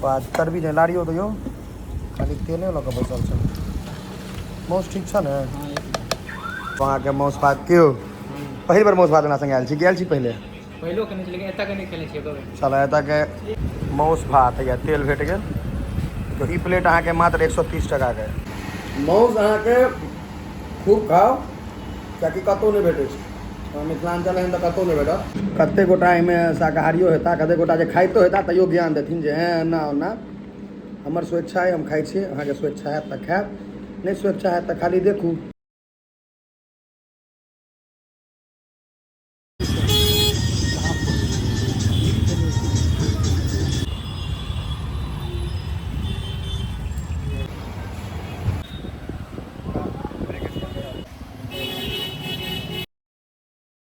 चर्बी जे लारियो दियौ, खाली तेले लऽ कऽ बैसल छै। मासु ठीक छ ने? अहाँके मासु भात केओ पहिल बेर मासु भात हमरा सङ्गे आयल छी, गेल छी पहिले? पहिलो केने छी, लेकिन एतऽ के नहि खेने छियै कभी। चल, एतऽ के मासु भात या तेल भेट गेल। तऽ ई प्लेट अहाँके मात्र 130 टाकाके। मासु अहाँके खूब खाउ, कियाकि कतहु नहि भेटै छै। मिथिलाञ्चल एहन तऽ कतहु नहि भेटत। कतेक गोटा एहिमे शाकाहारियो हेता, कतेक गोटा जे खाइतो हेता तैयो ज्ञान देथिन जे हेँ एना ओना। हमर स्वेच्छा अइ, हम खाइ छी। अहाँके स्वेच्छा हैत तऽ खायब, नहि स्वेच्छा हैत तऽ खाली देखू।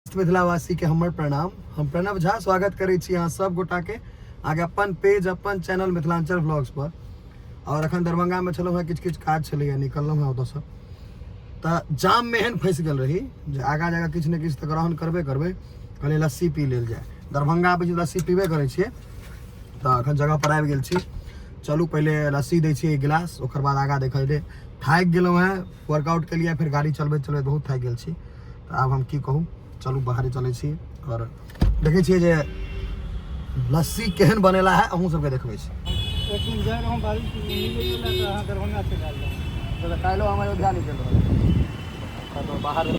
मिथिलावासी के हमर प्रणाम। हम प्रणव झा स्वागत करै छी अहाँ सब गोटा के आगे अपन पेज, अपन चैनल मिथिलांचल व्लॉग्स पर। और अखन दरभंगा में छलहुँ हेँ, किछु किछु काज छलैए, निकललहुँ हेँ ओतऽसँ, तऽ जाममे एहन फँसि गेल रही जे आगाँ जाकऽ किछु ने किछु तऽ ग्रहण करबे करबै। कहलियै लस्सी पी लेल जाय। दरभंगा आबै छी लस्सी पीबे करै छियै। तऽ अखन जगह पर आबि गेल छी। चलू, पहिले लस्सी दै छियै एक गिलास, ओकर बाद आगाँ देखल जेतै। थाकि गेलहुँ हेँ, वर्कआउट केलियै, फेर गाड़ी चलबैत चलबैत बहुत थाकि गेल छी। तऽ आब हम की कहू, चलू बाहरे चलै छी आओर देखै छियै जे लस्सी केहन बनेला है, अहूँ सबके देखबै छी। एक दिन जाय रहौं बारिश मिल गेलै तऽ अहाँ दरभंगा चलि आयल रहौं। तऽ काल्हिो हम अयोध्या निकलि रहल छी बाहर।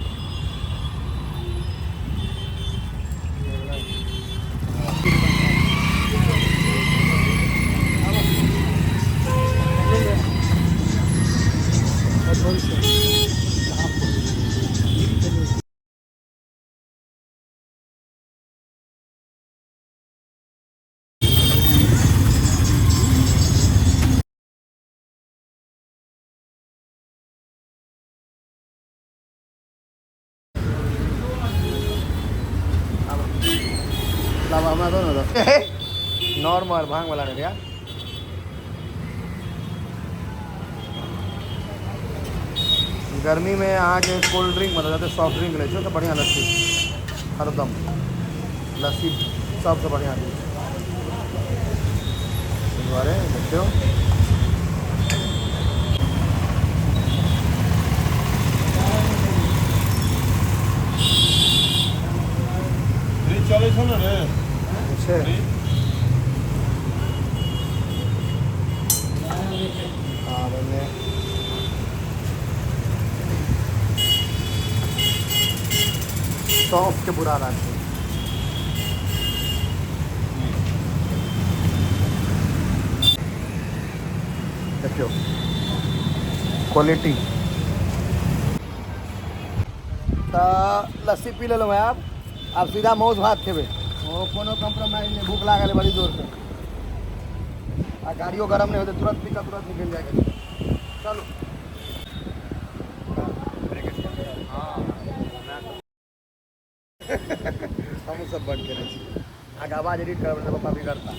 हमरा दो ना, नॉर्मल भांग वाला नहीं भैया। गर्मी में अहाँके कोल्ड ड्रिंक, मतलब जते सॉफ्ट ड्रिंक लै छै, तऽ बढ़िआँ लस्सी, हरदम लस्सी सबसँ बढ़िआँ चीज छै। ताहि दुआरे देखियौ। चलै छौ ने रे? छै। आब एहिमे सौंफके बुरादा छै। देखियौ क्वालिटी। तऽ लस्सी पी लेलहुँ, आब आब सीधा मासु भात खेबै। ओ कोनो कम्प्रोमाइज नहि, भूख लागल है बड़ी जोरसँ आ गाड़ियो गरम नहि होतै। तुरंत पी कऽ तुरंत निकलि जायके छै। चलू। हमहूँ सब बंद केने छी। अहाँके आवाज एडिट करब तऽ पप्पा बिगड़ता।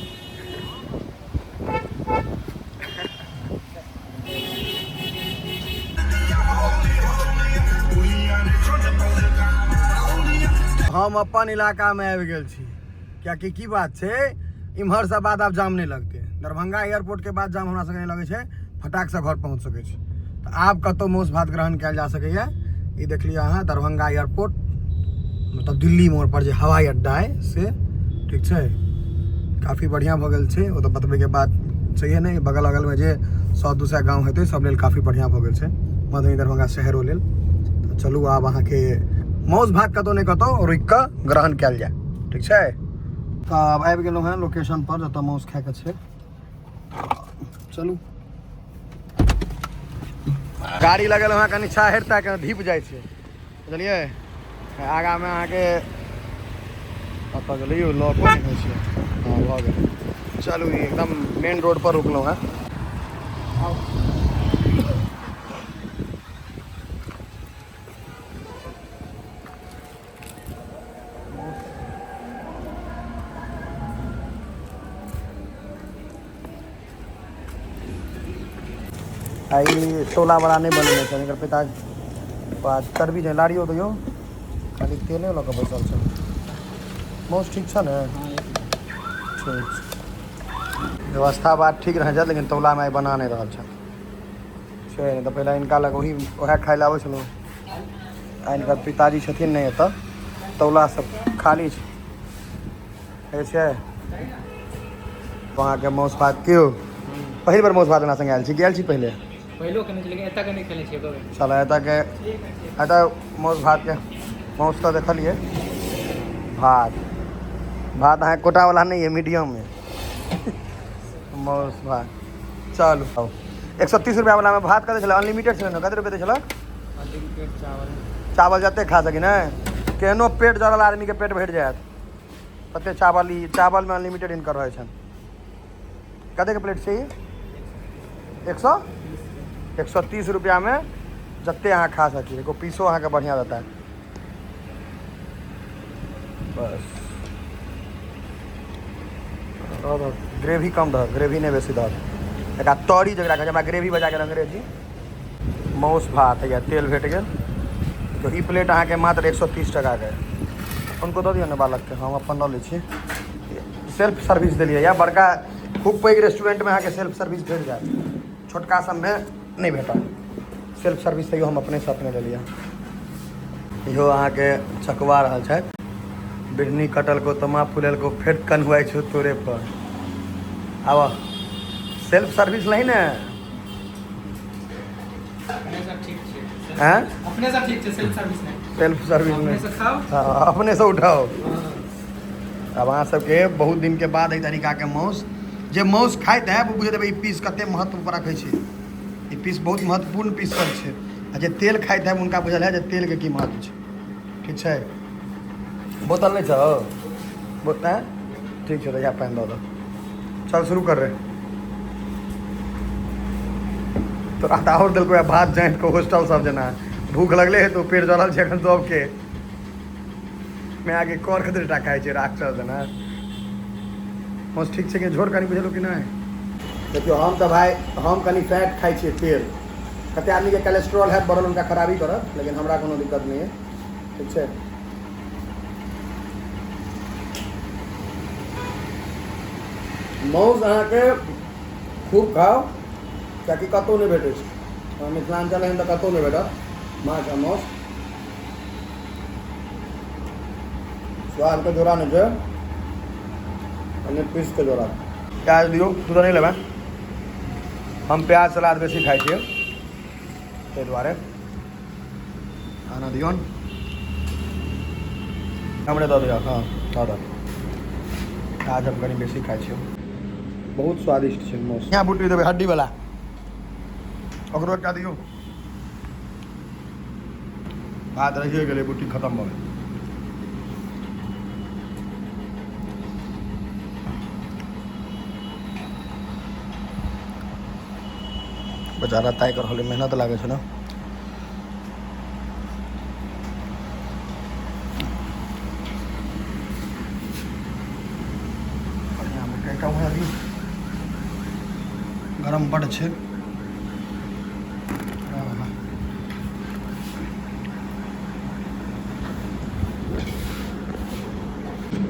हम अपन इलाकामे आबि गेल छी, कियाकि की बात छै, इम्हरसँ बाद आब जाम नहि लगतै। दरभंगा एयरपोर्टके बाद जाम हमरा सबके नहि लगै छै, फटाकसँ घर पहुँच सकै छी। तऽ आब कतहु मासु भात ग्रहण कयल जा सकैए। ई देख लिअ अहाँ, दरभंगा एयरपोर्ट, मतलब दिल्ली मोड़ पर जे हवाई अड्डा अइ से। ठीक छै, काफी बढ़िआँ भऽ गेल छै। ओ तऽ बतबैके बात छैहे नहि। बगल अगलमे जे 100-200 गाँव हेतै, सब लेल काफी बढ़िआँ भऽ गेल छै, मधुबनी दरभंगा शहरो लेल। तऽ चलू, आब अहाँके मासु भात कतहु ने कतहु रुकि कऽ ग्रहण कयल जाय। ठीक छै, तऽ आब आबि गेलहुँ हेँ लोकेशन पर जतऽ मासु खायके छै। चलू, गाड़ी लगल हँ, कनि छाहरि ताकि धीप जाइ छै, बुझलियै? आगाँमे अहाँके कतऽ गेलै यौ? लॉको नहि होइ छै। हँ, भऽ गेल। चलू, ई एकदम मेन रोड पर रुकलहुँ हेँ। आउ। आ ई छोला बड़ा नहि बनेने छै एकर पिता। चर्बी जे लारियो दियौ, खाली तेले लऽ कऽ बैसल छै। मासु ठीक छ ने? ठीक छै। व्यवस्था बात ठीक रहै छथि, लेकिन तौलामे आइ बना नहि रहल छथि छै। नहि तऽ पहिले हिनका लग ओही उएह खाय लए आबै छलहुँ। आइ हिनकर पिताजी छथिन नहि एतऽ, तौला सब खाली छै। छै अहाँके मासु भात केओ पहिल बेर मासु भात हमरा सङ्गे आयल छी, गेल छी पहिले? पहिलो केने छी, लेकिन एतऽ के नहि खेने छियै कभी। चल, एतऽ के एतऽ मासु भातके मासु तऽ देखलियै। भात भात अहाँके कोटावला नहि यऽ, मीडियममे मासु भात। चलू, आउ। 130 रुपैआवलामे भात कते छलै? अनलिमिटेड छलै ने? कते रुपैआ दै छलक? अनलिमिटेड चावल। चावल जते खा सकी ने, केहनो पेट जड़ल आदमीके पेट भरि जायत तते चावल। ई चावलमे अनलिमिटेड हिनकर रहै छनि। कतेके प्लेट छै ई? 130 रुपैआमे जते अहाँ खा सकी। एगो पीसो अहाँके बढ़िआँ देता। बस ग्रेवी कम दहक, ग्रेवी नहि बेसी दहक। एकरा तरी जकरा कहै छै, हमरा ग्रेवी बजा गेल अंग्रेजी। मासु भात या तेल भेट गेल। तऽ ई प्लेट अहाँके मात्र 130 टाकाके। हुनको दऽ दियौ ने बालकके, हम अपन लऽ लै छी। सेल्फ सर्विस देलियै या बड़का खूब पैघ रेस्टोरेंटमे अहाँके सेल्फ सर्विस भेट जायत, छोटका सबमे नहि भेटत सेल्फ सर्विस। तैयो हम अपनेसँ अपने लेलियै। इहो अहाँके चकवा रहल छथि। बिढ़नी कटलको, तमा फुलेलको, फेर कन्हुआइ छौ तोरे पर। आब सेल्फ सर्विस लही ने। अपने सब ठीक छै। हैं? अपने सब ठीक छै, सेल्फ सर्विस नहि। सेल्फ सर्विस अपने नहि से खाउ। हाँ, अपने से उठाओ। आब अहाँ सबके बहुत दिनके बाद एहि तरीकाके मासु, जे मासु खाइत है ओ बुझैत हेबै ई पीस कते महत्व रखै छै। ई पीस बहुत महत्वपूर्ण पीस सब छै। आ जे तेल खाइत है हुनका बुझल है जे तेलके की महत्व छै। ठीक छै, बोतल नहि छौ? बोतल ठीक छै तऽ इएह पानि दऽ दऽ। चल, शुरू कर रे। तोरा तऽ आओर देलको है भात जाँति कऽ, होस्टल सब जेना। भूख लगले है तो पेट जरल छै एखन सबके। मैं आगे कर कते टा खाइ छै राक्षस जेना। मासु ठीक छै कि झोर कनि बुझलू कि नहि? देखियौ, हम तऽ भाय हम कनि फैट खाइ छियै, तेल। कते आदमीके कोलेस्ट्रॉल हैत बढ़ल, हुनका खराबी करत, लेकिन हमरा कोनो दिक्कत नहि है। ठीक छै। मासु अहाँके खूब खाउ, कियाकि कतहु नहि भेटै छै। हमर मिथिलाञ्चल एहन तऽ कतहु नहि भेटत माछ आ मासु। स्वादके जोड़ा नहि छै, कनि पीसके जोड़ा। प्याज दियौ। तू तऽ नहि लेबै? हम प्याज सलाद बेसी खाइ छियै, ताहि दुआरे खाना दियौन। हमरे दऽ दिअ। हँ, दऽ दऽ। प्याज हम कनि बेसी खाइ छियै। बहुत स्वादिष्ट छै मासु। यहाँ बूटी देबै हड्डीवला, ओकरो एकटा दियौ। भात रहिए गेलै, बूटी खतम भऽ गेलै। बेचारा ताकि रहल है, मेहनत लागै छै ने। बढ़िआँ एकटा उएह दियौ, गरम बड्ड छै। आहा।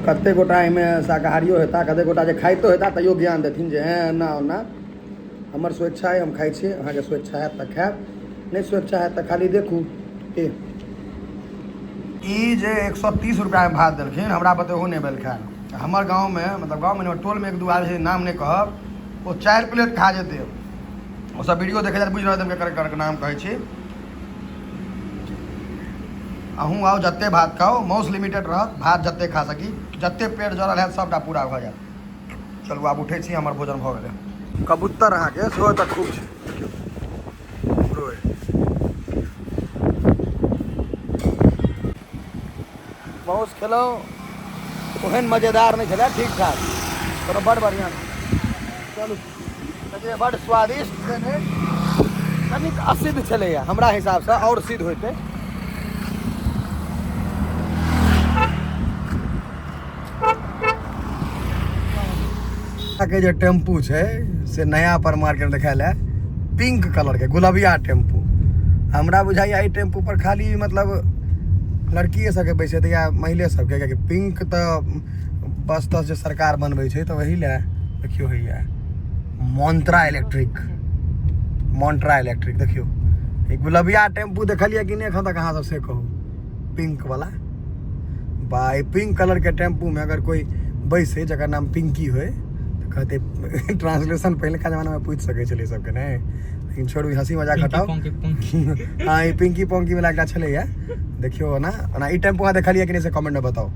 कते गोटा एहिमे शाकाहारियो हेता, कते गोटा जे खाइतो हेता तैयो ज्ञान देथिन जे हेँ एना ओना। हमर स्वेच्छा अइ, हम खाइ छी। अहाँके स्वेच्छा हैत तऽ खायब, नहि स्वेच्छा हैत तऽ खाली देखू। की ई जे 130 रुपैआमे भात देलखिन, हमरा बते ओहो नहि भेल खायल। हमर गाँवमे, मतलब गाँवमे नहि, टोलमे एक दू आदमी छै, नाम नहि कहब, ओ 4 प्लेट खा जेतै। ओ सब वीडियो देखै जाइत बुझि रहल केकर केकर नाम कहै छी। अहूँ आउ, जते भात खाउ, मासु लिमिटेड रहत, भात जते खा सकी, जते पेट जरल हैत सबटा पूरा भऽ जायत। चलू, आब उठै छी, हमर भोजन भऽ गेलै। कबूतर अहाँके सेहो एतऽ खूब छै, देखियौ उम्हरो अइ। मासु खेलहुँ, ओहन मजेदार नहि छलै, ठीक ठाक, कोनो बड़ बढ़िआँ नहि। चलू, देखियौ, बड़ स्वादिष्ट छै नहि, कनिक असिद्ध छलैए हमरा हिसाबसँ, आओर सिद्ध होइतै। के जे टेम्पू छै से नया पर मार्केट देखायल है, पिंक कलर के गुलाबिया टेम्पू। हमरा बुझाइया एहि टेम्पू पर खाली मतलब लड़किए सबके बैसेतै या महिले सबके, कियाकि पिंक तऽ बस तस जे सरकार बनबै छै तऽ वही लए। देखियौ, होइया। मोन्ट्रा इलेक्ट्रिक, मोन्ट्रा इलेक्ट्रिक। देखियौ ई गुलबिया टेम्पू देखलियै कि नहि एखन तक अहाँ सब, से कहू। पिंक वाला बा, ई पिंक कलर के टेम्पू में अगर कोई बैसे जकर नाम पिंकी होय तऽ कहते, ट्रांसलेशन पहिलका जमाना में पूछि सकै छलै सबके नहि, लेकिन छोड़ू, ई हंसी मजाक हटाउ। हाँ, ई पिंकी पोंकी वाला एकटा छलैया। देखियौ ओना ओना ई टेम्पू अहाँ देखलियै कि नहि से कमेंट में बताउ।